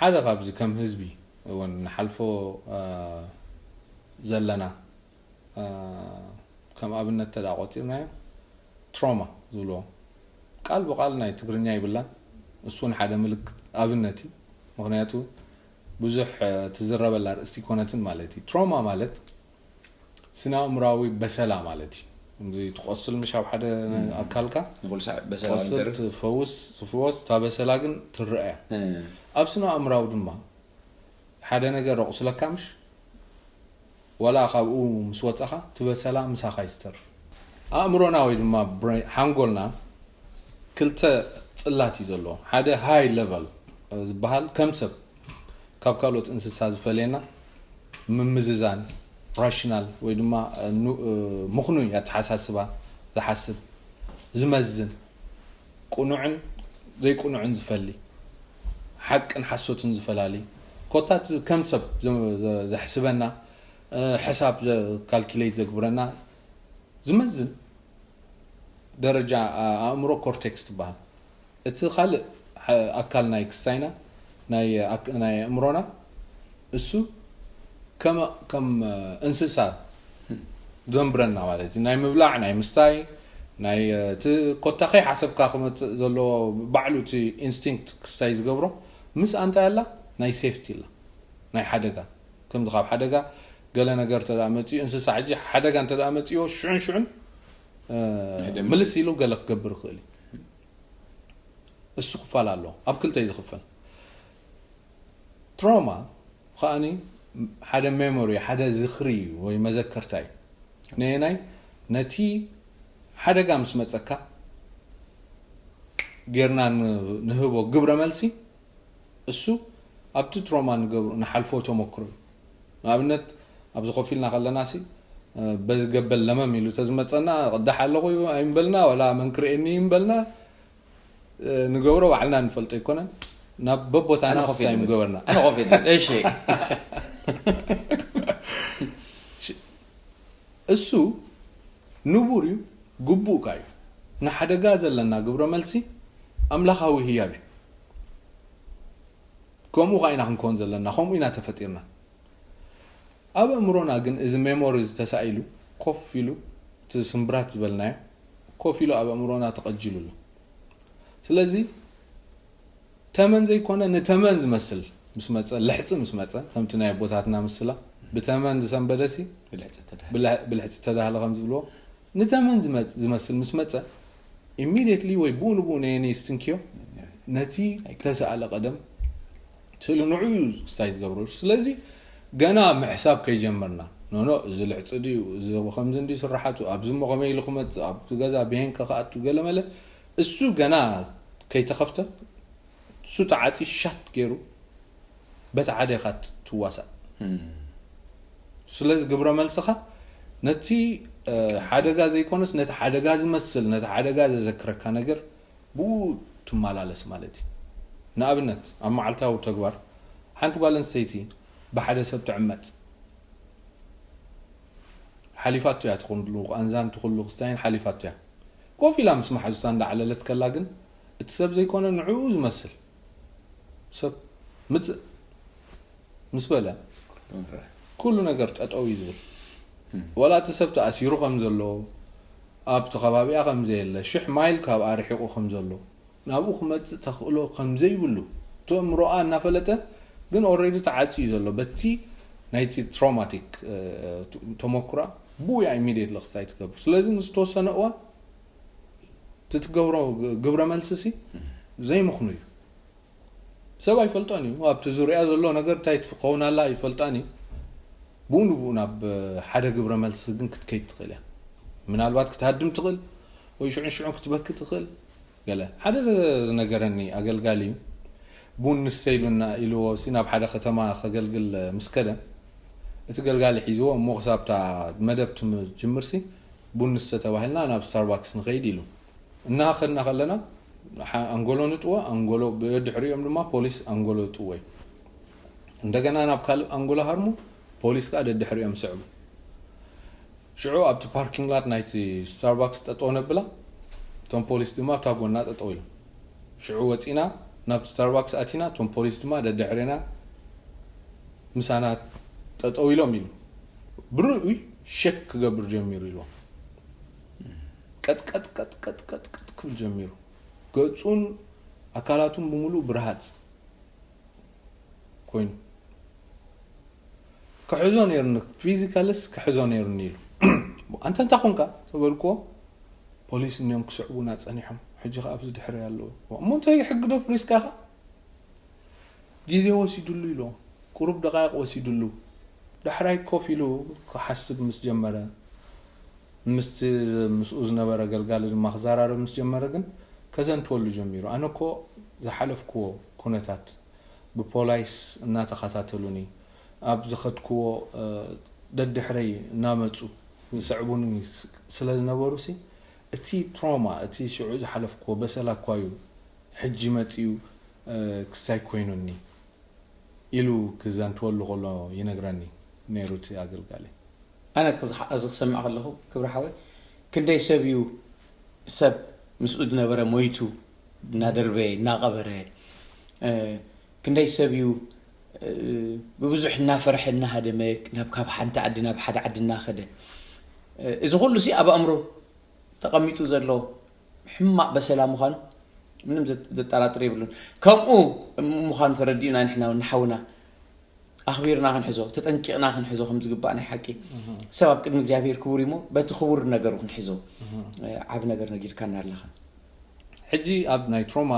ሓደ ካብዚ ከም ህዝቢ እውን ንሓልፎ ዘለና ከም ኣብነት ተዳ ቆፂርናዮ ትሮማ ዝብልዎ ቃል ብቃል ናይ ትግርኛ ይብላን። እሱ ሓደ ምልክት ኣብነት እዩ። ምክንያቱ ብዙሕ ትዝረበላ ርእስቲ ኮነትን ማለት እዩ። ትሮማ ማለት ስነ ኣእምራዊ በሰላ ማለት እዩ። እዚ ትቆስል ምሽ ኣብ ሓደ ኣካልካ ትቆስል ትፈውስ ትፍወስ፣ እታ በሰላ ግን ትረአ እያ። ኣብ ስነ ኣእምራዊ ድማ ሓደ ነገር ኣቑስለካ ምሽ ዋላ ካብኡ ምስ ወፃኻ ትበሰላ ምሳኻ ይስተርፍ። ኣእምሮና ወይ ድማ ሓንጎልና ክልተ ፅላት እዩ ዘለዎ። ሓደ ሃይ ለቨል ዝበሃል ከም ሰብ ካብ ካልኦት እንስሳ ዝፈልየና ምምዝዛን ራሽናል ወይ ድማ ምኽኑይ ኣተሓሳስባ ዝሓስብ ዝመዝን ቅኑዕን ዘይቅኑዕን ዝፈሊ ሓቅን ሓሶትን ዝፈላሊ ኮታት ከም ሰብ ዘሕስበና ሕሳብ ካልኩሌት ዘግብረና ዝመዝን ደረጃ ኣእምሮ ኮርቴክስ ትበሃል። እቲ ካልእ ኣካል ናይ ክስታይና ናይ ኣእምሮና እሱ ከም እንስሳ ዘንብረና ማለት እዩ። ናይ ምብላዕ ናይ ምስታይ ናይ እቲ ኮታ ከይሓሰብካ ክመፅእ ዘለዎ ባዕሉ እቲ ኢንስቲንክት ክስታይ ዝገብሮ ምስ ኣንታይ ኣላ ናይ ሴፍቲ ኣላ ናይ ሓደጋ ከምዚ ካብ ሓደጋ ገለ ነገር እንተ መፅኡ እንስሳ ሕጂ ሓደጋ እንተ መፅዎ ሽዑን ሽዑን ምልስ ኢሉ ገለ ክገብር ይኽእል እዩ። እሱ ክፋል ኣሎ ኣብ ክልተ እዩ ዝኽፈል። ትሮማ ከዓኒ ሓደ ሜሞሪ ሓደ ዝኽሪ እዩ ወይ መዘከርታ እዩ። ነየናይ ነቲ ሓደጋ ምስ መፀካ ጌርና ንህቦ ግብረ መልሲ እሱ ኣብቲ ትሮማ ንገብሮ ንሓልፎ ተመክሮ እዩ። ንኣብነት ኣብዚ ኮፍ ኢልና ከለና ሲ በዚ ገበል ለመም ኢሉ ተዝመፀና ቅዳሕ ኣለኹ ኣይምበልና ዋላ መንክርኤኒ ይምበልና ንገብሮ ባዕልና ንፈልጦ ኣይኮነን። ናብ በቦታና ኣነ ኮፍ ኮፍታ ኢሉ ይምገበርና ኣነ ኮፍ ኢሉ እሺ እሱ ንቡር እዩ። ግቡእካ እዩ። ንሓደጋ ዘለና ግብረ መልሲ ኣምላኻዊ ህያብ እዩ። ከምኡ ከዓ ኢና ክንከውን ዘለና፣ ከምኡ ኢና ተፈጢርና። ኣብ ኣእምሮና ግን እዚ ሜሞሪ ዝተሳኢሉ ኮፍ ኢሉ እቲ ስምብራት ዝበልናዮ ኮፍ ኢሉ ኣብ ኣእምሮና ተቐጂሉ ኣሎ። ስለዚ ተመን ዘይኮነ ንተመን ዝመስል ምስ መፀ፣ ልሕፂ ምስ መፀ፣ ከምቲ ናይ ኣቦታትና ምስላ ብተመን ዝሰንበደሲ ብልሕፂ ተዳህለ ከም ዝብልዎ ንተመን ዝመስል ምስ መፀ ኢሚድየትሊ ወይ ብኡ ንብኡ ነየነይ ስትንክዮ ነቲ ተሰኣለ ቀደም ስእሊ ንዑ እዩ ስታይ ዝገብሮ። ስለዚ ገና ምሕሳብ ከይጀመርና ኖኖ እዚ ልዕፂ ድዩ እዚ ከምዚ እንዲ ስራሓቱ ኣብዚ ሞ ከመይ ኢሉ ክመፅእ ኣብዚ ገዛ ብሄንከ ክኣቱ ገለመለ እሱ ገና ከይተኸፍተ እሱ ተዓፂ ሻት ገይሩ በቲ ሓደ ኢኻ ትዋሳእ። ስለዚ ግብረ መልስኻ ነቲ ሓደጋ ዘይኮነስ ነቲ ሓደጋ ዝመስል ነቲ ሓደጋ ዘዘክረካ ነገር ብኡ ትመላለስ ማለት እዩ። ንኣብነት ኣብ መዓልታዊ ተግባር ሓንቲ ጓል ኣንስተይቲ ብሓደ ሰብ ትዕመፅ ሓሊፋቶ እያ ትኹሉ ቃንዛን ትኹሉ ክስታይን ሓሊፋቶ እያ። ኮፍ ኢላ ምስ መሓዙታ እንዳዓለለት ከላ ግን እቲ ሰብ ዘይኮነ ንዕኡ ዝመስል ሰብ ምፅእ ምስ በለ ኩሉ ነገር ጠጠው እዩ ዝብል። ወላ እቲ ሰብ ተኣሲሩ ከም ዘሎ ኣብቲ ከባቢኣ ከም ዘየለ ሽሕ ማይል ካብ ኣርሒቑ ከም ዘሎ ናብኡ ክመፅእ ተኽእሎ ከም ዘይብሉ እቲ ኣእምሮኣ እናፈለጠ ግን ኦልሬዲ ተዓፅዩ ዘሎ በቲ ናይቲ ትራውማቲክ ተመኩራ ብኡ እያ ኢሚድየትሊ ክስታይ ትገብር። ስለዚ ንዝተወሰነ እዋን ትትገብሮ ግብረ መልሲ ሲ ዘይምኽኑ እዩ። ሰብ ኣይፈልጦን እዩ ኣብቲ ዙርያ ዘሎ ነገር እንታይ ትኸውን ኣላ ኣይፈልጣን እዩ። ብኡ ንብኡ ናብ ሓደ ግብረ መልሲ ግን ክትከይድ ትኽእል እያ። ምናልባት ክትሃድም ትኽእል ወይ ሽዑን ሽዑን ክትበኪ ትኽእል። ገለ ሓደ ዝነገረኒ ኣገልጋሊ እዩ ቡን ንስተ ኢሉና ኢልዎ ሲ ናብ ሓደ ከተማ ከገልግል ምስ ከደ እቲ ገልጋሊ ሒዝዎ እሞ ክሳብታ መደብ ትጅምር ሲ ቡን ንስተ ተባሂልና ናብ ስታርባክስ ንኸይድ ኢሉ እናኸድና ከለና ኣንጎሎ ንጥወ ኣንጎሎ ብድሕሪኦም ድማ ፖሊስ ኣንጎሎ ጥወ እዩ። እንደገና ናብ ካልእ ኣንጎሎ ሃርሙ ፖሊስ ከዓ ደድሕሪኦም ስዕቡ። ሽዑ ኣብቲ ፓርኪንግ ላት ናይቲ ስታርባክስ ጠጠው ነብላ እቶም ፖሊስ ድማ ኣብታ ጎና ጠጠው ኢሎም ሽዑ ወፂና ናብ ስታርባክስ ኣቲና፣ እቶም ፖሊስ ድማ ደድሕሬና ምሳና ጠጠው ኢሎም ኢሉ። ብርኡይ ሸክ ክገብር ጀሚሩ ኢልዎም። ቀጥቀጥ ቀጥቀጥ ቀጥቀጥ ክብል ጀሚሩ። ገጹን ኣካላቱን ብምሉእ ብርሃጽ ኮይኑ ክሕዞ ነይሩኒ፣ ፊዚካልስ ክሕዞ ነይሩኒ ኢሉ። ኣንተ እንታይ ኮንካ ተበልክዎ፣ ፖሊስ እኒኦም ክስዕቡና ጸኒሖም፣ ሕጂ ከኣ ኣብዚ ድሕሪ ኣለዉ። እሞ እንታይ ሕጊ ዶ ፍሪስካ ኢኻ? ግዜ ወሲዱሉ ኢሉ፣ ቁሩብ ደቃይቕ ወሲዱሉ። ዳሕራይ ኮፍ ኢሉ ክሓስብ ምስ ጀመረ፣ ምስቲ ምስኡ ዝነበረ ገልጋሊ ድማ ክዘራረብ ምስ ጀመረ ግን ከዘንትወሉ ጀሚሩ። ኣነ እኮ ዝሓለፍክዎ ኩነታት ብፖላይስ እናተኸታተሉኒ፣ ኣብ ዝኸድክዎ ደድሕረይ እናመፁ ዝስዕቡኒ ስለ ዝነበሩ ሲ፣ እቲ ትሮማ፣ እቲ ሽዑ ዝሓለፍክዎ በሰላ እኳ እዩ ሕጂ መፂኡ ክስታይ ኮይኑኒ ኢሉ ክዘንትወሉ ከሎ ይነግረኒ ነይሩ እቲ ኣገልጋሊ። ኣነ እዚ ክሰምዕ ከለኹ ክብሪ ሓወይ፣ ክንደይ ሰብ እዩ፣ ሰብ ምስኡ ዝነበረ ሞይቱ እናደርበየ እናቐበረ፣ ክንደይ ሰብ እዩ ብብዙሕ እናፈርሐ እናሃደመ ናብ ካብ ሓንቲ ዓዲ ናብ ሓደ ዓዲ እናኸደ፣ እዚ ኩሉ ሲ ኣብ ኣእምሮ ተቐሚጡ ዘሎ ሕማቕ በሰላ ምዃኑ ምንም ዘጠራጥር የብሉን። ከምኡ ምዃኑ ተረዲኡና ንሕና ንሓውና ኣኽቢርና ክንሕዞ፣ ተጠንቂቕና ክንሕዞ ከም ዝግባእ ናይ ሓቂ ሰብ ኣብ ቅድሚ እግዚኣብሔር ክቡር እሞ በቲ ክቡር ነገሩ ክንሕዞ ዓብ ነገር ነጊርካና ኣለኻ። ሕጂ ኣብ ናይ ትሮማ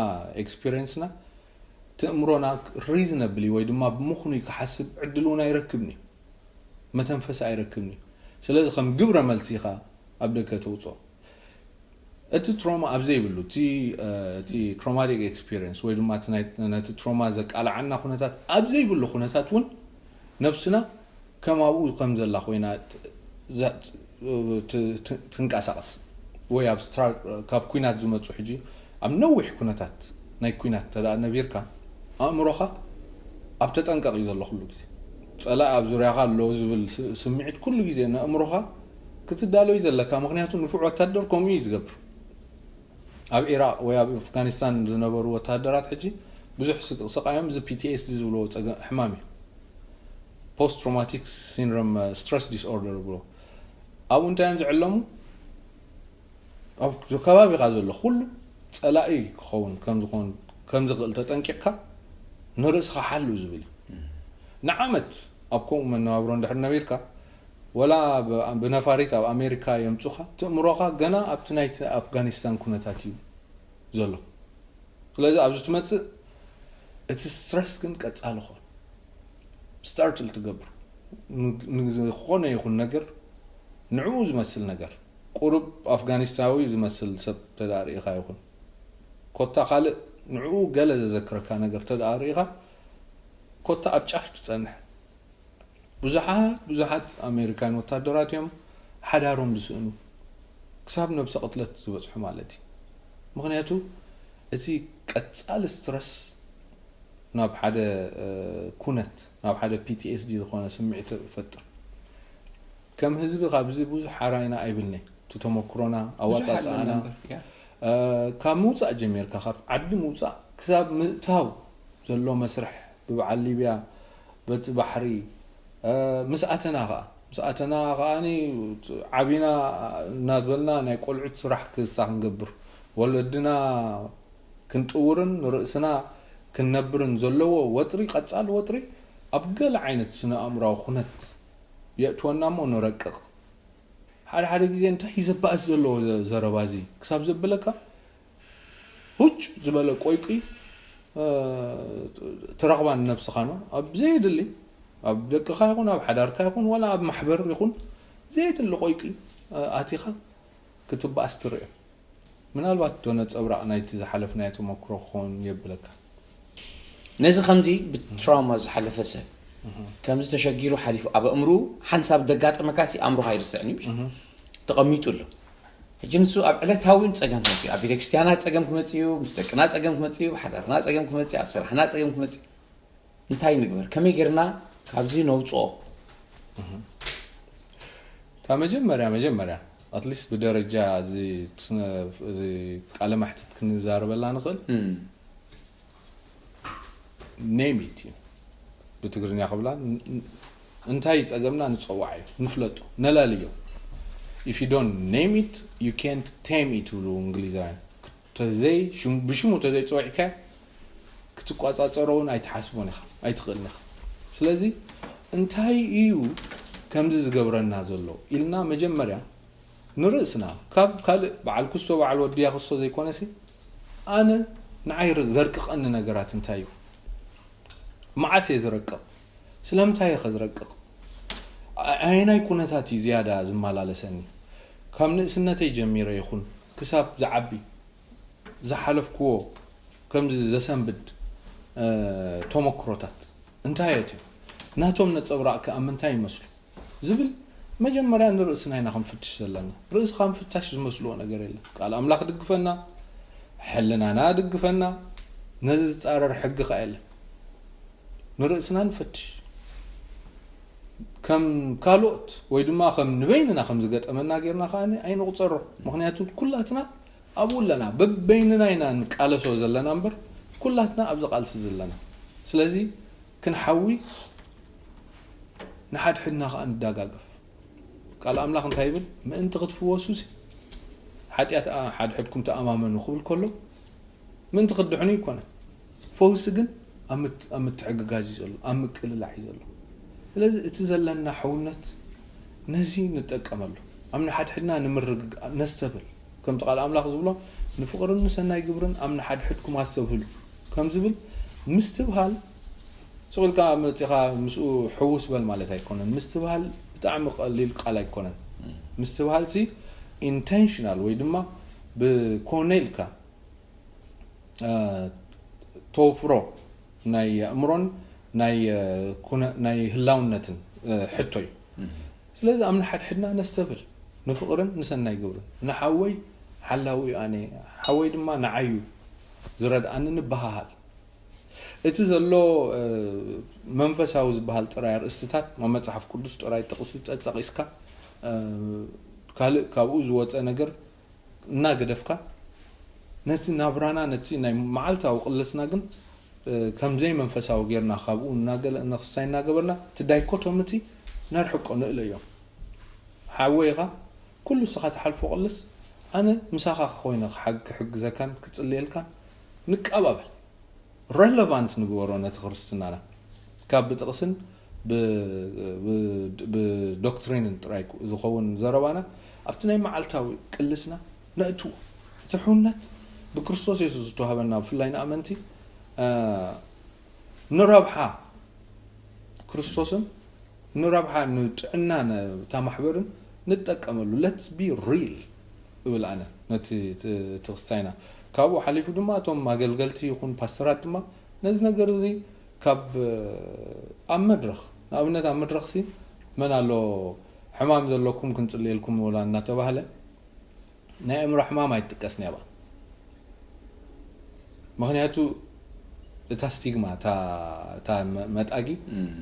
ኤክስፒሪየንስና ትእምሮና ሪዝነብሊ ወይ ድማ ብምኽኑይ ክሓስብ ዕድል እውን ኣይረክብን እዩ፣ መተንፈሲ ኣይረክብን እዩ። ስለዚ ከም ግብረ መልሲ ኢኻ ኣብ ደገ ተውፅኦ። እቲ ትሮማ ኣብ ዘይብሉ፣ እቲ ትሮማቲክ ኤክስፒሪየንስ ወይ ድማ ነቲ ትሮማ ዘቃልዓና ኩነታት ኣብ ዘይብሉ ኩነታት እውን ነብስና ከም ኣብኡ ከም ዘላ ኮይና ትንቀሳቐስ ወይ ኣብ ካብ ኩናት ዝመፁ ሕጂ ኣብ ነዊሕ ኩነታት ናይ ኩናት ተደኣ ነቢርካ ኣእምሮኻ ኣብ ተጠንቀቕ እዩ ዘሎ ኩሉ ግዜ። ፀላኢ ኣብ ዙርያኻ ኣሎ ዝብል ስምዒት ኩሉ ግዜ ንኣእምሮኻ ክትዳሎ እዩ ዘለካ። ምክንያቱ ንፉዕ ወታደር ከምኡ እዩ ዝገብር። ኣብ ኢራቅ ወይ ኣብ ኣፍጋኒስታን ዝነበሩ ወታደራት ሕጂ ብዙሕ ስቃዮም እዚ ፒቲኤስዲ ዝብልዎ ፀገም ሕማም እዩ። ፖስት ትሮማቲክ ሲንድሮም ስትረስ ዲስኦርደር ይብሎ። ኣብኡ እንታይ እዮም ዝዕለሙ? ኣብ ከባቢኻ ዘሎ ኩሉ ፀላኢ ክኸውን ከምዝኾን ከምዝኽእል ተጠንቂቕካ ንርእስኻ ሓሉ ዝብል እዩ። ንዓመት ኣብ ከምኡ መነባብሮ እንድሕር ነቢርካ፣ ወላ ብነፋሪት ኣብ ኣሜሪካ የምፁኻ፣ ትእምሮኻ ገና ኣብቲ ናይቲ ኣፍጋኒስታን ኩነታት እዩ ዘሎ። ስለዚ ኣብዚ ትመፅእ እቲ ስትረስ ግን ቀፃሊ ኾን ስታርትል ትገብር። ንዝኾነ ይኹን ነገር ንዕኡ ዝመስል ነገር፣ ቁሩብ ኣፍጋኒስታዊ ዝመስል ሰብ ተደኣ ርኢኻ ይኹን ኮታ ካልእ ንዕኡ ገለ ዘዘክረካ ነገር ተደኣ ርኢኻ ኮታ ኣብ ጫፍ ትፀንሕ። ብዙሓት ብዙሓት ኣሜሪካን ወታደራት እዮም ሓዳሮም ዝስእኑ፣ ክሳብ ነብሰ ቅትለት ዝበፅሑ ማለት እዩ። ምክንያቱ እቲ ቀፃሊ ስትረስ ናብ ሓደ ኩነት፣ ናብ ሓደ ፒቲኤስዲ ዝኾነ ስምዒት ይፈጥር። ከም ህዝቢ ካብዚ ብዙሕ ሓራይና ኣይብልኒ። እቲ ተመክሮና፣ ኣዋፃፅኣና ካብ ምውፃእ ጀሚርካ፣ ካብ ዓዲ ምውፃእ ክሳብ ምእታው ዘሎ መስርሕ ብበዓል ሊብያ በቲ ባሕሪ ምስ ኣተና ከዓ ምስ ኣተና ከዓ ዓቢና እናበልና ናይ ቆልዑት ስራሕ ክሳ ክንገብር፣ ወለድና ክንጥውርን ንርእስና ክንነብርን ዘለዎ ወጥሪ፣ ቀፃሊ ወጥሪ ኣብ ገለ ዓይነት ስነ ኣእምራዊ ኩነት የእትወና እሞ ንረቅቕ። ሓደ ሓደ ግዜ እንታይ እዩ ዘባእስ ዘለዎ ዘረባ እዚ ክሳብ ዘብለካ፣ ሁጭ ዝበለ ቆይቂ ትረኽባ ንነብስኻ ነው። ኣብ ዘየድሊ፣ ኣብ ደቅኻ ይኹን ኣብ ሓዳርካ ይኹን ዋላ ኣብ ማሕበር ይኹን ዘየድሊ ቆይቂ ኣቲኻ ክትባእስ ትርእ። ምናልባት ዶ ነፀብራቕ ናይቲ ዝሓለፍናዮ ተመክሮ ክኸውን የብለካ። ነዚ ከምዚ ብትራውማ ዝሓለፈ ሰብ ከምዚ ተሸጊሩ ሓሊፉ ኣብ ኣእምርኡ ሓንሳብ ደጋጠመካሲ ኣእምሮኻ ኣይርስዕን እዩ፣ ተቐሚጡ ኣሎ። ሕጂ ንሱ ኣብ ዕለታዊ እውን ፀገም ክመፅእ እዩ፣ ኣብ ቤተክርስትያና ፀገም ክመፅእ እዩ፣ ምስ ደቅና ፀገም ክመፅእ እዩ፣ ኣብ ሓዳርና ፀገም ክመፅእ እዩ፣ ኣብ ስራሕና ፀገም ክመፅእ እዩ። እንታይ ንግበር? ከመይ ጌርና ካብዚ ነውፅኦ? እታ መጀመርያ መጀመርያ ኣትሊስት ብደረጃ እዚ ቃለ መሕትት ክንዛረበላ ንኽእል። እም። name it እዩ ብትግርኛ ክብላ እንታይ ጸገምና ንጸዋዕ እዩ ንፍለጦ ነላልዮ if you don't name it you can't tame it ብሉ እንግሊዛውያን ተዘይ ብሽሙ ተዘይ ጸዋዕካ ክትቋጻጸሮ እውን ኣይትሓስቦን ኢኻ ኣይትኽእልን ኢኻ ስለዚ እንታይ እዩ ከምዚ ዝገብረና ዘሎ ኢልና መጀመርያ ንርእስና ካብ ካልእ በዓል ክስቶ በዓል ወድያ ክስቶ ዘይኮነሲ ኣነ ንዓይ ዘርቅቐኒ ነገራት እንታይ እዩ መዓስ እየ ዝረቅቕ ስለምንታይ እየ ከዝረቅቕ ኣየናይ ኩነታት እዩ ዝያዳ ዝመላለሰኒ ካብ ንእስነተይ ጀሚረ ይኹን ክሳብ ዝዓቢ ዝሓለፍክዎ ከምዚ ዘሰንብድ ተመክሮታት እንታይ እዮ ናቶም ነፀብራቕ ከኣ ምንታይ ይመስሉ ዝብል መጀመርያ ንርእስና ኢና ክንፍትሽ ዘለና ርእስኻ ምፍታሽ ዝመስልዎ ነገር የለን ቃል ኣምላኽ ድግፈና ሕልናና ድግፈና ነዚ ዝፃረር ሕጊ ከኣ የለን ንርእስና ንፈትሽ ከም ካልኦት ወይ ድማ ከም ንበይንና ከም ዝገጠመና ጌርና ከዓ ኣይንቁፀሮ ምክንያቱ ኩላትና ኣብኡ ኣለና በበይንና ኢና ንቃለሶ ዘለና እምበር ኩላትና ኣብዚ ቃልሲ ዘለና ስለዚ ክንሓዊ ንሓድሕድና ከዓ ንዳጋገፍ ቃል ኣምላኽ እንታይ ይብል ምእንቲ ክትፍወሱ ሓጢኣት ሓድሕድኩም ተኣማመኑ ክብል ከሎ ምእንቲ ክትድሕኑ ይኮነ ፈውሲ ግን ኣብ ምትሕግጋዝ እዩ ዘሎ ኣብ ምቅልላዕ እዩ ዘሎ ስለዚ እቲ ዘለና ሕውነት ነዚ ንጠቀመሉ ኣብ ንሓድሕድና ንምርግግ ነስተብል ከምቲ ቃል ኣምላኽ ዝብሎ ንፍቕርን ንሰናይ ግብርን ኣብ ንሓድሕድኩም ኣስተብህሉ ከም ዝብል ምስትብሃል ስቕ ኢልካ መፂኻ ምስኡ ሕውስ በል ማለት ኣይኮነን ምስትብሃል ብጣዕሚ ቀሊል ቃል ኣይኮነን ምስትብሃል ሲ ኢንቴንሽናል ወይ ድማ ብኮነ ኢልካ ተወፍሮ ናይ ኣእምሮን ናይ ህላውነትን ሕቶ እዩ ስለዚ ኣብ ንሓድሕድና ነስተብል ንፍቕርን ንሰናይ ግብርን ንሓወይ ሓላዊ ኣነ ሓወይ ድማ ንዓዩ ዝረድኣኒ ንበሃሃል እቲ ዘሎ መንፈሳዊ ዝበሃል ጥራይ ኣርእስትታት መመፅሓፍ ቅዱስ ጥራይ ጥቕሲ ጠቂስካ ካልእ ካብኡ ዝወፀ ነገር እናገደፍካ ነቲ ናብራና ነቲ ናይ መዓልታዊ ቅልስና ግን ከም ዘይመንፈሳዊ ጌርና ካብኡ እናገለ ነክስታይ እናገበርና እቲ ዳይኮቶሚ እቲ ነርሕቆ ንእለ እዮም ሓወይኻ ኩሉ ስኻ ትሓልፎ ቅልስ ኣነ ምሳኻ ክኮይነ ክሕግዘካን ክጽልየልካን ንቀባበል ረለቫንት ንግበሮ ነቲ ክርስትናና ካብ ብጥቕስን ብዶክትሪንን ጥራይ ዝኸውን ዘረባና ኣብቲ ናይ መዓልታዊ ቅልስና ነእትዎ እቲ ሕውነት ብክርስቶስ የሱስ ዝተዋህበና ብፍላይ ንኣመንቲ ንረብሓ ክርስቶስን ንረብሓ ንጥዕና እታ ማሕበርን ንጠቀመሉ let's be real እብል ኣነ ነቲ ትክስታይና ካብኡ ሓሊፉ ድማ እቶም ኣገልገልቲ ይኹን ፓስተራት ድማ ነዚ ነገር እዚ ካብ ኣብ መድረኽ ንኣብነት ኣብ መድረኽሲ መን ኣሎ ሕማም ዘለኩም ክንፅልየልኩም ወላ እናተባህለ ናይ ኣእምሮ ሕማም ኣይትጥቀስን እያ ምክንያቱ እታ ስቲግማ እታ መጣጊ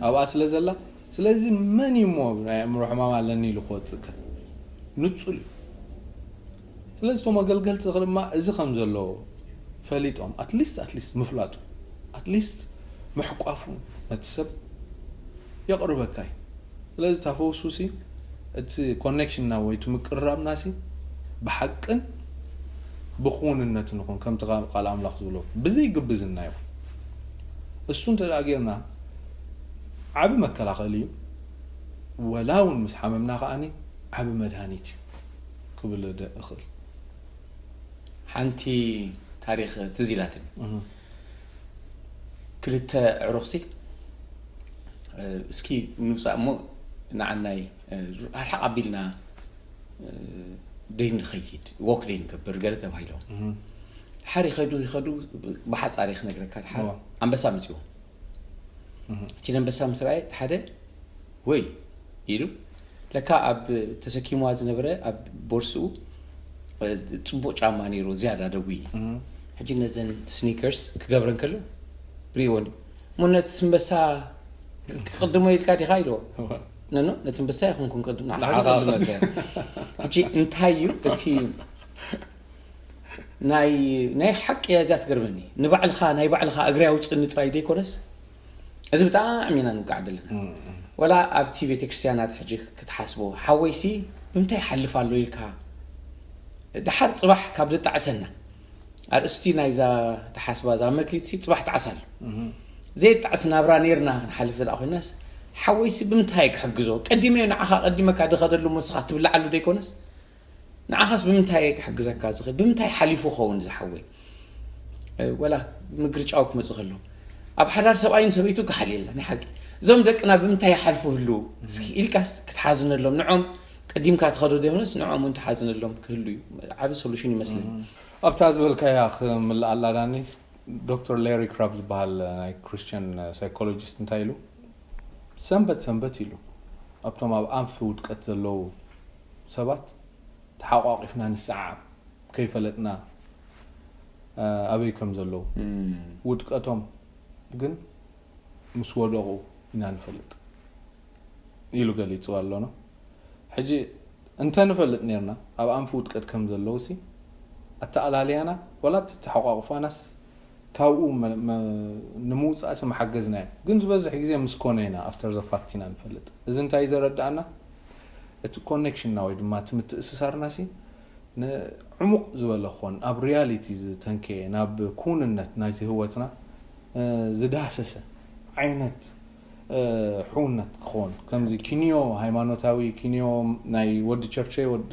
ኣብኣ ስለ ዘላ ስለዚ መን እዩ ሞ ናይ ኣእምሮ ሕማም ኣለኒ ኢሉ ክወፅእ ከ ንፁል እዩ ስለዚ እቶም ኣገልገልቲ ድማ እዚ ከም ዘሎ ፈሊጦም ኣትሊስት ኣትሊስት ምፍላጡ ኣትሊስት ምሕቋፉ ነቲ ሰብ የቕርበካ እዩ ስለዚ እታ ፈውሱ ሲ እቲ ኮኔክሽንና ወይ እቲ ምቅርራብና ሲ ብሓቅን ብክውንነትን ይኹን ከምቲ ቃል ኣምላኽ ዝብሎ ብዘይ ግብዝና ይኹን እሱ እንተ ጌርና ዓቢ መከላኸሊ እዩ ወላ እውን ምስ ሓመምና ከዓኒ ዓቢ መድሃኒት እዩ ክብል እኽእል ሓንቲ ታሪክ ትዝ ኢላትኒ ክልተ ዕሩኽሲ እስኪ ንምፃእ እሞ ንዓናይ ርሓቕ ኣቢልና ደይ ንኸይድ ወክ ደይ ንገብር ገለ ተባሂሎም ድሓር ይኸዱ ይኸዱ ብሓፃር ክነግረካ ድሓር ኣንበሳ መፅዎ እቲ ኣንበሳ ምስ ረኣየ ሓደ ወይ ኢሉ ለካ ኣብ ተሰኪምዋ ዝነበረ ኣብ ቦርስኡ ፅቡቅ ጫማ ነይሩ ዝያዳ ደዊ ሕጂ ነዘን ስኒከርስ ክገብረን ከሎ ርእወን እሞ ነቲ ስንበሳ ቅድሞ ኢልካ ዲኻ ኢልዎ ነኖ ነቲ ንበሳ ይኹንኩም ቅድም ንዓኻ ንዓኻ ቅድም ቅድም። ሕጂ እንታይ እዩ እቲ ናይ ናይ ሓቂ እያ እዚኣ ትገርመኒ። ንባዕልኻ ናይ ባዕልኻ እግሪ ኣውፅእኒ ጥራይ ዘይኮነስ፣ እዚ ብጣዕሚ ኢና ንውቃዕ ዘለና። ወላ ኣብቲ ቤተክርስትያናት ሕጂ ክትሓስቦ፣ ሓወይሲ ብምንታይ ይሓልፍ ኣሎ ኢልካ፣ ድሓር ፅባሕ ካብ ዘጣዕሰና፣ ኣርእስቲ ናይዛ ተሓስባ እዛ መክሊትሲ ፅባሕ ጣዕሳ ኣሎ። ዘይጣዕስ ናብራ ነይርና ክንሓልፍ ዘላ ኮይናስ፣ ሓወይሲ ብምንታይ ክሕግዞ? ቀዲመ ንዓኻ ቀዲመካ ድኸደሉ፣ ሞስኻ ትብልዓሉ ዘይኮነስ፣ ንዓኻስ ብምንታይ ክሕግዘካ ዝኽእል? ብምንታይ ሓሊፉ ኸውን ዝሓወይ? ወላ ምግርጫው ክመጽእ ከሎ፣ ኣብ ሓዳር ሰብኣይን ሰበይቱ ክሓልየላ ናይ ሓቂ፣ እዞም ደቅና ብምንታይ ይሓልፉ ህሉ እስኪ ኢልካስ ክትሓዝነሎም፣ ንዖም ቀዲምካ ትኸዶ ዘይኮነስ ንዖም እውን ትሓዝነሎም ክህሉ እዩ። ዓቢ ሶሉሽን ይመስለኒ። ኣብታ ዝበልካያ ክምልኣላ ዳኒ፣ ዶክተር ሌሪ ክራብ ዝበሃል ናይ ክርስቲያን ሳይኮሎጂስት እንታይ ኢሉ፣ ሰንበት ሰንበት ኢሉ ኣብቶም ኣብ ኣንፊ ውድቀት ዘለዉ ሰባት ተሓቋቂፍና ንሰዓዓም፣ ከይፈለጥና ኣበይ ከም ዘለዉ፣ ውድቀቶም ግን ምስ ወደቑ ኢና ንፈልጥ ኢሉ ገሊጹ ኣሎ። ሕጂ እንተ ንፈልጥ ነርና ኣብ ኣንፊ ውድቀት ከም ዘለዉ ሲ፣ ኣተኣላልያና ወላ እቲ ተሓቋቑፋናስ ካብኡ መ- መ- ንምውፃእ ሲ መሓገዝና እዮም። ግን ዝበዝሕ ግዜ ምስ ኮነ ኢና፣ ኣፍተር ዘ ፋክት ኢና ንፈልጥ። እዚ እንታይ ዘረዳእና፣ እቲ ኮኔክሽንና ወይ ድማ እቲ ምትእስሳርና ሲ ንዕሙቕ ዝበለ ክኾን፣ ኣብ ሪያሊቲ ዝተንከየ፣ ናብ ኩንነት ናይቲ ህይወትና ዝዳሰሰ ዓይነት ሕውነት ክኾን፣ ከምዚ ኪንዮ፣ ሃይማኖታዊ ኪንዮ ናይ ወዲ ቸርቸ፣ ወዲ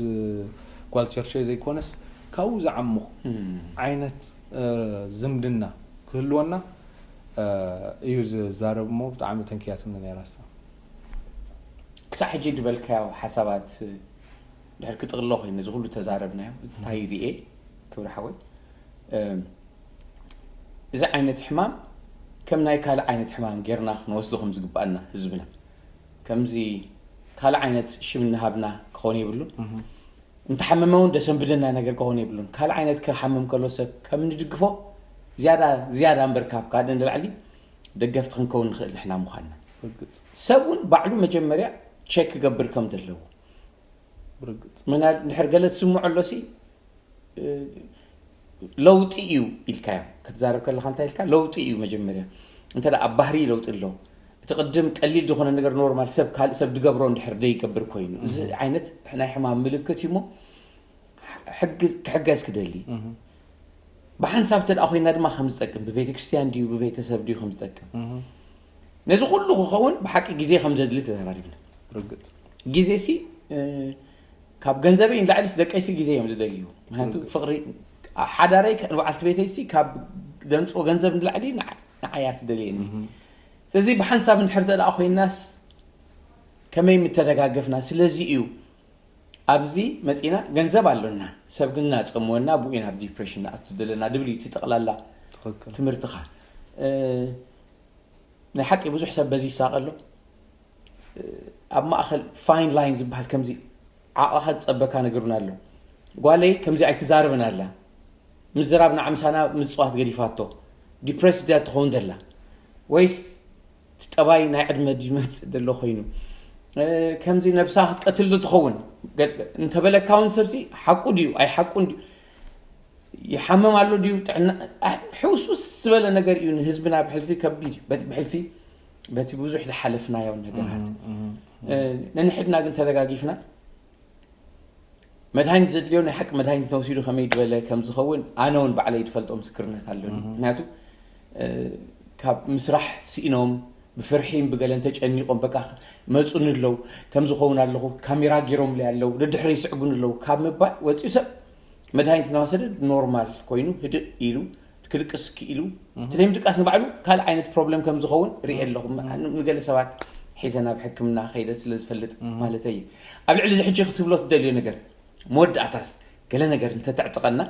ጓል ቸርቸ ዘይኮነስ ካብኡ ዝዓሙቕ ዓይነት ዝምድና ክህልወና እዩ ዝዛረብ እሞ ብጣዕሚ ተንክያትኒ ነይራ እሳ። ክሳብ ሕጂ ዝበልካዮ ሓሳባት ድሕር ክጥቕሎ ኮይኑ እዚ ኩሉ ተዛረብናዮ እንታይ ርኤ ክብሪ ሓወይ፣ እዚ ዓይነት ሕማም ከም ናይ ካልእ ዓይነት ሕማም ጌርና ክንወስዶ ከም ዝግባኣና ህዝብና ከምዚ ካልእ ዓይነት ሽም እናሃብና ክኸውን የብሉን። እንተሓመመ እውን ደሰንብደና ነገር ክኸውን የብሉን። ካልእ ዓይነት ክሓምም ከሎ ሰብ ከም ንድግፎ ዝያዳ ዝያዳ እምበር ካብ ካልእ ንላዕሊ ደገፍቲ ክንከውን ንኽእል ንሕና ምዃንና። ሰብ እውን ባዕሉ መጀመርያ ቸክ ክገብር ከም ዘለዎ ብርግጽ ምናል እንድሕር ገለ ትስምዖ ኣሎሲ ለውጢ እዩ ኢልካዮ ክትዛረብ ከለካ እንታይ ኢልካ ለውጢ እዩ መጀመርያ እንተ ኣብ ባህሪ ለውጢ ኣሎ እቲ ቅድም ቀሊል ዝኾነ ነገር ኖርማል ሰብ ካልእ ሰብ ድገብሮ እንድሕር ደይገብር ኮይኑ እዚ ዓይነት ናይ ሕማም ምልክት እዩ እሞ ክሕገዝ ክደሊ ብሓንሳብ እንተ ኮይና ድማ ከም ዝጠቅም ብቤተክርስትያን ድዩ ብቤተሰብ ድዩ ከም ዝጠቅም ነዚ ኩሉ ክኸውን ብሓቂ ግዜ ከም ዘድሊ ተዘራሪብና ርግጽ ግዜ ሲ ካብ ገንዘበይ ንላዕሊ ደቀይሲ ግዜ እዮም ዝደልዩ ምክንያቱ ፍቅሪ ሓዳረይ ንበዓልቲ ቤተይ ሲ ካብ ዘምፅኦ ገንዘብ ንላዕሊ ንዓያ ትደልየኒ ስለዚ ብሓንሳብ እንድሕር ተደኣ ኮይናስ ከመይ ምተደጋገፍና ስለዚ እዩ ኣብዚ መፂና ገንዘብ ኣሎና ሰብ ግን ናፀምወና ብኡ ናብ ዲፕሬሽን ንኣቱ ዘለና ድብል እዩ ጠቕላላ ትምህርትኻ ናይ ሓቂ ብዙሕ ሰብ በዚ ይሳቐ ኣሎ ኣብ ማእኸል ፋይን ላይን ዝበሃል ከምዚ ዓቕኻ ዝፀበካ ነገር እውን ኣሎ ጓለይ ከምዚ ኣይትዛረብን ኣላ ምዝራብ ንዓምሳና ምፅዋት ገዲፋቶ ዲፕሬስ ድያ ትኸውን ዘላ ወይስ እቲ ጠባይ ናይ ዕድመ ድመፅእ ዘሎ ኮይኑ ከምዚ ነብሳ ክትቀትል ዶ ትኸውን እንተበለካ እውን ሰብሲ ሓቁ ድዩ ኣይሓቁን ድዩ ይሓምም ኣሎ ድዩ ጥዕና ሕውስውስ ዝበለ ነገር እዩ ንህዝብና ብሕልፊ ከቢድ እዩ በቲ ብሕልፊ በቲ ብዙሕ ዝሓለፍናዮ ነገራት ነንሕድና ግን ተደጋጊፍና መድሃኒት ዘድልዮ ናይ ሓቂ መድሃኒት ተወሲዱ ከመይ ዝበለ ከም ዝኸውን ኣነ እውን ባዕለይ ዝፈልጦ ምስክርነት ኣለኒ ምክንያቱ ካብ ምስራሕ ስኢኖም ብፍርሒን ብገለን ተጨኒቆም በቃ መፁኒ ኣለዉ ከም ዝኸውን ኣለኹ ካሜራ ገይሮምለይ ኣለዉ ደድሕረ ይስዕቡኒ ኣለዉ ካብ ምባል ወፂኡ ሰብ መድሃኒት እናወሰደ ኖርማል ኮይኑ ህድእ ኢሉ ክድቅስ ክኢሉ እቲ ናይ ምድቃስ ንባዕሉ ካልእ ዓይነት ፕሮብለም ከም ዝኸውን ርኢ ኣለኹ ንገለ ሰባት ሒዘ ናብ ሕክምና ከይደ ስለ ዝፈልጥ ማለተይ ኣብ ልዕሊ እዚ ሕጂ ክትብሎ ትደልዮ ነገር መወዳእታስ ገለ ነገር እንተተዕጥቀና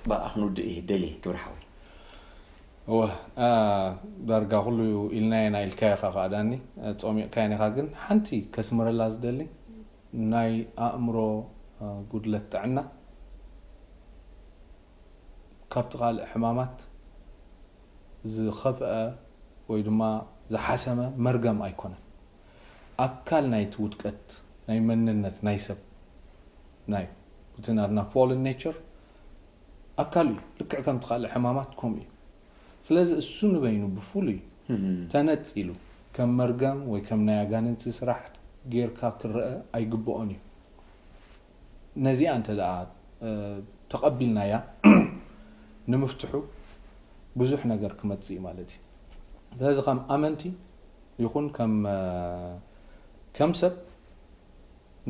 ብኣ ክንውድእ እየ ደልየ ክብሪ ሓወይ እወ ዳርጋ ኩሉ ኢልናዮ ኢና ኢልካዮ ኢኻ ከኣ ዳኒ ጾሚቕካዮ ኢኻ ግን ሓንቲ ከስምረላ ዝደሊ ናይ ኣእምሮ ጉድለት ጥዕና ካብቲ ካልእ ሕማማት ዝኸፍአ ወይ ድማ ዝሓሰመ መርገም ኣይኮነን። ኣካል ናይቲ ውድቀት ናይ መንነት ናይ ሰብ ናይ እቲ ናትና ፎልን ኔቸር ኣካል እዩ። ልክዕ ከምቲ ካልእ ሕማማት ከምኡ እዩ። ስለዚ እሱ ንበይኑ ብፍሉይ ተነጺሉ ከም መርገም ወይ ከም ናይ ኣጋንንቲ ስራሕ ጌርካ ክረአ ኣይግብኦን እዩ። ነዚኣ እንተ ደኣ ተቐቢልናያ ንምፍትሑ ብዙሕ ነገር ክመጽእ እዩ ማለት እዩ። ስለዚ ከም ኣመንቲ ይኹን ከም ከም ሰብ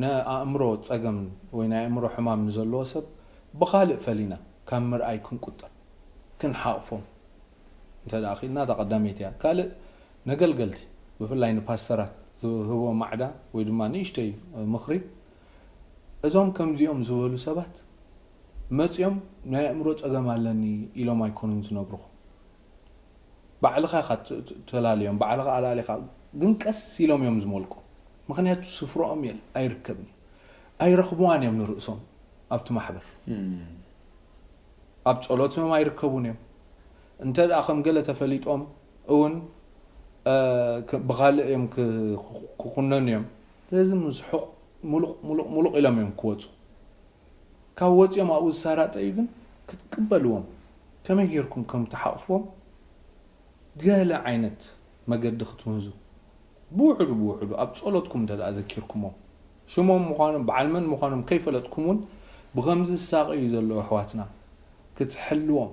ናይ ኣእምሮ ጸገም ወይ ናይ ኣእምሮ ሕማም ንዘለዎ ሰብ ብኻልእ ፈሊና ካብ ምርኣይ ክንቁጠብ፣ ክንሓቕፎም እንተ ደኣ ኽኢልና፣ እታ ቀዳመይቲ እያ። ካልእ ነገልገልቲ፣ ብፍላይ ንፓስተራት ዝህቦ ማዕዳ ወይ ድማ ንእሽተይ ምኽሪ፣ እዞም ከምዚኦም ዝበሉ ሰባት መጺኦም ናይ ኣእምሮ ጸገም ኣለኒ ኢሎም ኣይኮኑን ዝነግሩኹ። ባዕልኻ ኢኻ ተላልዮም፣ ባዕልኻ ኣላሊኻ፣ ግን ቀስ ኢሎም እዮም ዝመልቁ። ምኽንያቱ ስፍራኦም የል ኣይርከብን እዩ። ኣይረኽብዋን እዮም ንርእሶም ኣብቲ ማሕበር። ኣብ ጸሎት እዮም ኣይርከቡን እዮም። እንተ ደኣ ከም ገለ ተፈሊጦም እውን ብኻልእ እዮም ክኹነኑ እዮም። ስለዚ ምስሑቕ ሙሉቕ ሙሉቕ ሙሉቕ ኢሎም እዮም ክወፁ። ካብ ወፂኦም ኣብኡ ዝሳራጠ እዩ ግን ክትቅበልዎም ከመይ ጌርኩም ከም ትሓቕፍዎም ገለ ዓይነት መገዲ ክትምህዙ ብውሕዱ ብውሕዱ ኣብ ጸሎትኩም እንተ ደኣ ዘኪርኩሞም ሽሞም ምዃኖም በዓል መን ምዃኖም ከይፈለጥኩም እውን ብኸምዚ ዝሳቐዩ ዘለዉ ኣሕዋትና ክትሕልዎም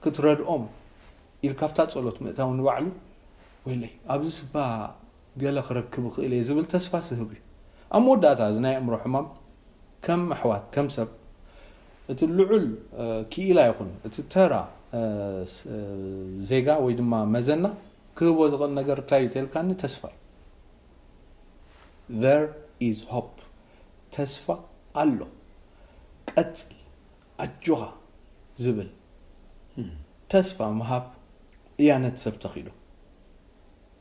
ክትረድኦም ኢልካ ኣብታ ጸሎት ምእታው ንባዕሉ ወይለይ ኣብዚ ስባ ገለ ክረክብ እኽእል እየ ዝብል ተስፋ ስህብ እዩ። ኣብ መወዳእታ እዚ ናይ ኣእምሮ ሕማም ከም ኣሕዋት ከም ሰብ እቲ ልዑል ክኢላ ይኹን እቲ ተራ ዜጋ ወይ ድማ መዘና ክህቦ ዝኽእል ነገር እንታይ እዩ ተልካኒ ተስፋ እዩ። There is hope። ተስፋ ኣሎ። ቀጽል፣ ኣጆኻ ዝብል ተስፋ ምሃብ እያ ነቲ ሰብ ተኺእሎ።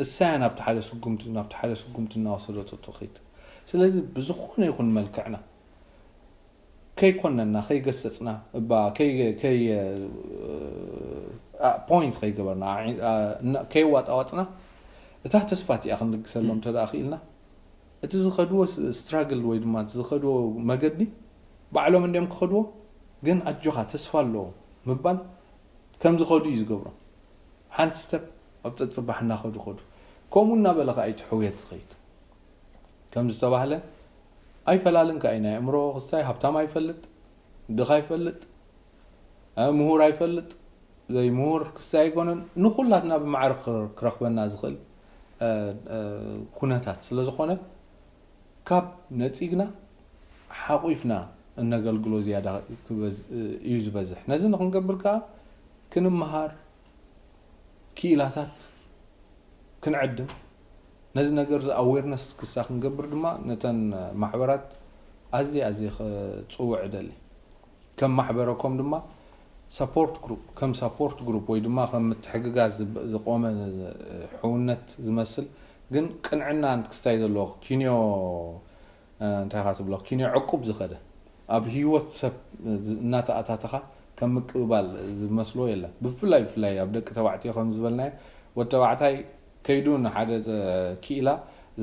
እሳ እያ ናብቲ ሓደ ስጉምቲ ናብቲ ሓደ ስጉምቲ እናወሰደቶ ትኸይድ። ስለዚ ብዝኾነ ይኹን መልክዕና ከይኮነና ከይገሰጽና እባ ከይ ከይ ፖይንት ከይገበርና ከይዋጣዋጥና እታ ተስፋ እቲኣ ክንልግሰሎም እንተ ደኣ ክኢልና እቲ ዝኸድዎ ስትራግል ወይ ድማ እቲ ዝኸድዎ መገዲ ባዕሎም እንዲኦም ክኸድዎ ግን ኣጆኻ ተስፋ ኣለዎ ምባል ከም ዝኸዱ እዩ ዝገብሮም። ሓንቲ ስተፕ ኣብ ጸጽባሕ እናኸዱ ኸዱ። ከምኡ እናበለ ኸዓ እዩ እቲ ሕውየት ዝኸይድ። ከም ዝተባህለ ኣይፈላልን ከኣ እዩ ናይ ኣእምሮ ክስታይ ሃብታም ኣይፈልጥ ድኻ ኣይፈልጥ ምሁር ኣይፈልጥ ዘይምሁር ክስታይ ኣይኮነን። ንኹላትና ብማዕረ ክረኽበና ዝኽእል ኩነታት ስለ ዝኾነ ካብ ነጺግና ሓቑፍና እነገልግሎ ዝያዳ እዩ ዝበዝሕ። ነዚ ንክንገብር ከኣ ክንመሃር ክኢላታት ክንዕድም ነዚ ነገር እዚ ኣዌርነስ ክሳ ክንገብር ድማ ነተን ማሕበራት ኣዝየ ኣዝየ ክፅውዕ እደሊ። ከም ማሕበረኮም ድማ ሰፖርት ግሩፕ ከም ሰፖርት ግሩፕ ወይ ድማ ከም ምትሕግጋዝ ዝብ- ዝቆመ ሕውነት ዝመስል ግን ቅንዕና ክስታይ ዘለዎ ኪንዮ እንታይ ኢኻ ትብሎ ኪንዮ ዕቁብ ዝኸደ ኣብ ህይወት ሰብ እናተኣታተኻ ከም ምቅብባል ዝመስሎ የለን። ብፍላይ ብፍላይ ኣብ ደቂ ተባዕትዮ ከም ዝበልናዮ ወዲ ተባዕታይ ከይዱ ንሓደ ክኢላ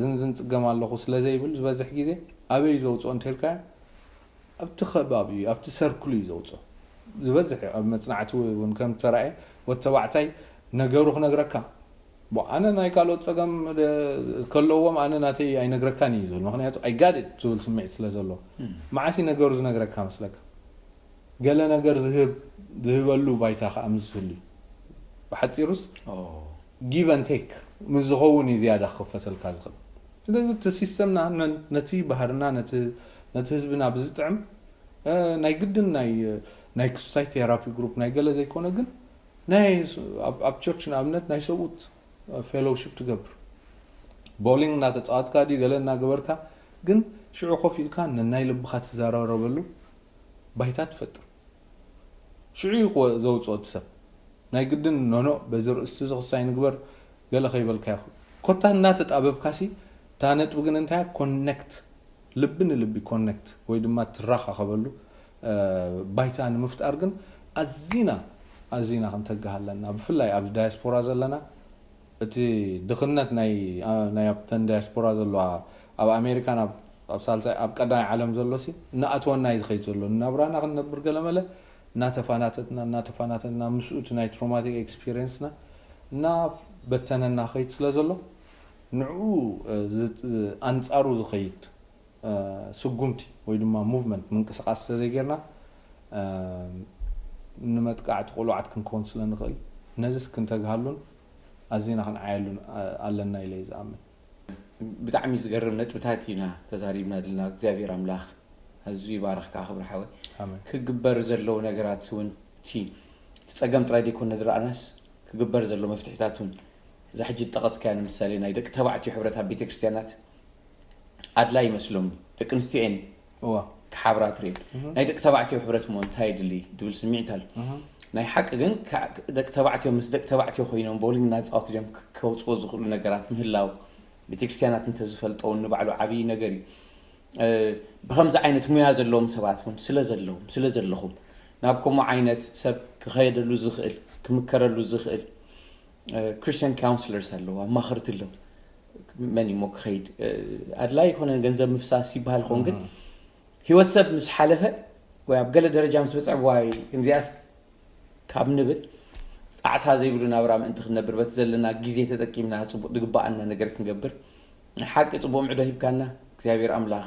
ዝንዝን ፅገም ኣለኹ ስለ ዘይብል ዝበዝሕ ግዜ ኣበይ ዘውፅኦ እንተልካዮ ኣብቲ ከባቢ ኣብቲ ሰርክሉ እዩ ዘውፅኦ። ዝበዝሕ ኣብ መፅናዕቲ እውን ከም ተረኣየ ወዲ ተባዕታይ ነገሩ ክነግረካ ኣነ ናይ ካልኦት ፀገም ከለዎም ኣነ ናተይ ኣይነግረካን እዩ ዝብል ምክንያቱ ኣይጋድድ ዝብል ስምዒት ስለ ዘሎ መዓሲ ነገሩ ዝነግረካ መስለካ ገለ ነገር ዝህብ ዝህበሉ ባይታ ከዓ ምስ ዝህሉ እዩ። ብሓፂሩስ give and take ምስ ዝኸውን እዩ ዝያዳ ክኸፈተልካ ዝኽእል። ስለዚ እቲ ሲስተምና ነቲ ባህርና ነቲ ህዝብና ብዝጥዕም ናይ ግድን ናይ ክስታይ ቴራፒ ግሩፕ ናይ ገለ ዘይኮነ ግን ናይ ኣብ ቸርች ንኣብነት ናይ ሰብኡት ፌሎውሽፕ ትገብር ቦሊንግ እናተፃወትካ ድዩ ገለ እናገበርካ ግን ሽዑ ኮፍ ኢልካ ነናይ ልብኻ ትዘራረበሉ ባይታ ትፈጥር። ሽዑ እዩ ዘውፅኦ እቲ ሰብ ናይ ግድን ኖኖ በዚ ርእስቲ እዚ ክሳይ ንግበር ገለ ከይበልካ ይኹ ኮታ እናተጣበብካሲ እታ ነጥቢ ግን እንታይ ኮኔክት ልቢ ንልቢ ኮኔክት ወይ ድማ ትራኻኸበሉ ባይታ ንምፍጣር ግን ኣዚና ኣዚና ክንተግህ ኣለና። ብፍላይ ኣብ ዳያስፖራ ዘለና እቲ ድኽነት ናይ ናይ ኣብተን ዳያስፖራ ዘለዋ ኣብ ኣሜሪካን ኣብ ኣብ ሳልሳይ ኣብ ቀዳማይ ዓለም ዘሎ ሲ እናኣተወና እዩ ዝኸይድ ዘሎ ናብራና ክንነብር ገለመለ እናተፋናተትና እናተፋናተትና ምስኡ እቲ ናይ ትሮማቲክ ኤክስፒሪየንስና እናበተነና ከይድ ስለ ዘሎ ንዕኡ ኣንፃሩ ዝኸይድ ስጉምቲ ወይ ድማ ሙቭመንት ምንቅስቃስ ስለዘይጌርና ንመጥቃዕቲ ቁሉዓት ክንከውን ስለ ንኽእል ነዚስ ክንተግሃሉን ኣዚና ክንዓየሉን ኣለና ኢለ ዝኣምን። ብጣዕሚ ዝገርም ነጥብታት ኢና ተዛሪብና ዘለና። እግዚኣብሔር ኣምላኽ ኣዝዩ ይባርኽካ ክብሪ ሓወይ። ክግበር ዘለዎ ነገራት እውን እቲ ጸገም ጥራይ ደይኮነ ድረኣናስ ክግበር ዘሎ መፍትሕታት እውን እዛ ሕጂ ዝጠቐስካያ ንምሳሌ ናይ ደቂ ተባዕትዮ ሕብረት ኣብ ቤተክርስትያናት ኣድላይ ይመስሎም። ደቂ ኣንስትዮ እየን ክሓብራ ትሪኤን። ናይ ደቂ ተባዕትዮ ሕብረት እሞ እንታይ የድሊ ድብል ስምዒት ኣሎ። ናይ ሓቂ ግን ደቂ ተባዕትዮ ምስ ደቂ ተባዕትዮ ኮይኖም ቦሊንግ እናፃወቱ ድዮም ከውፅዎ ዝኽእሉ ነገራት ምህላው ቤተክርስትያናት እንተዝፈልጠውን ንባዕሉ ዓብዪ ነገር እዩ። ብከምዚ ዓይነት ሙያ ዘለዎም ሰባት እውን ስለ ዘለዎም ስለ ዘለኹም ናብ ከምኡ ዓይነት ሰብ ክኸየደሉ ዝኽእል ክምከረሉ ዝኽእል ክርስቲያን ካውንስለርስ ኣለዉ፣ ኣማኸርቲ ኣለዉ። መን እሞ ክኸይድ ኣድላይ ይኮነ ገንዘብ ምፍሳስ ይበሃል ኾን ግን ህይወት ሰብ ምስ ሓለፈ ወይ ኣብ ገለ ደረጃ ምስ በፅዐ ዋይ ከምዚኣስ ካብ ንብል ጣዕሳ ዘይብሉ ናብራ ምእንቲ ክንነብር በቲ ዘለና ግዜ ተጠቂምና ፅቡቅ ዝግበኣና ነገር ክንገብር ሓቂ ፅቡቅ ምዕዶ ሂብካና እግዚኣብሔር ኣምላኽ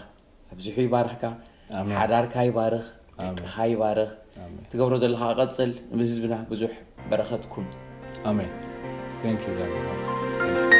ኣብዚሑ ይባርኽካ። ሓዳርካ ይባርኽ፣ ደቅኻ ይባርኽ። ትገብሮ ዘለኻ ቀፅል፣ ንህዝብና ብዙሕ በረኸት ኩን። ኣሜን። Thank you.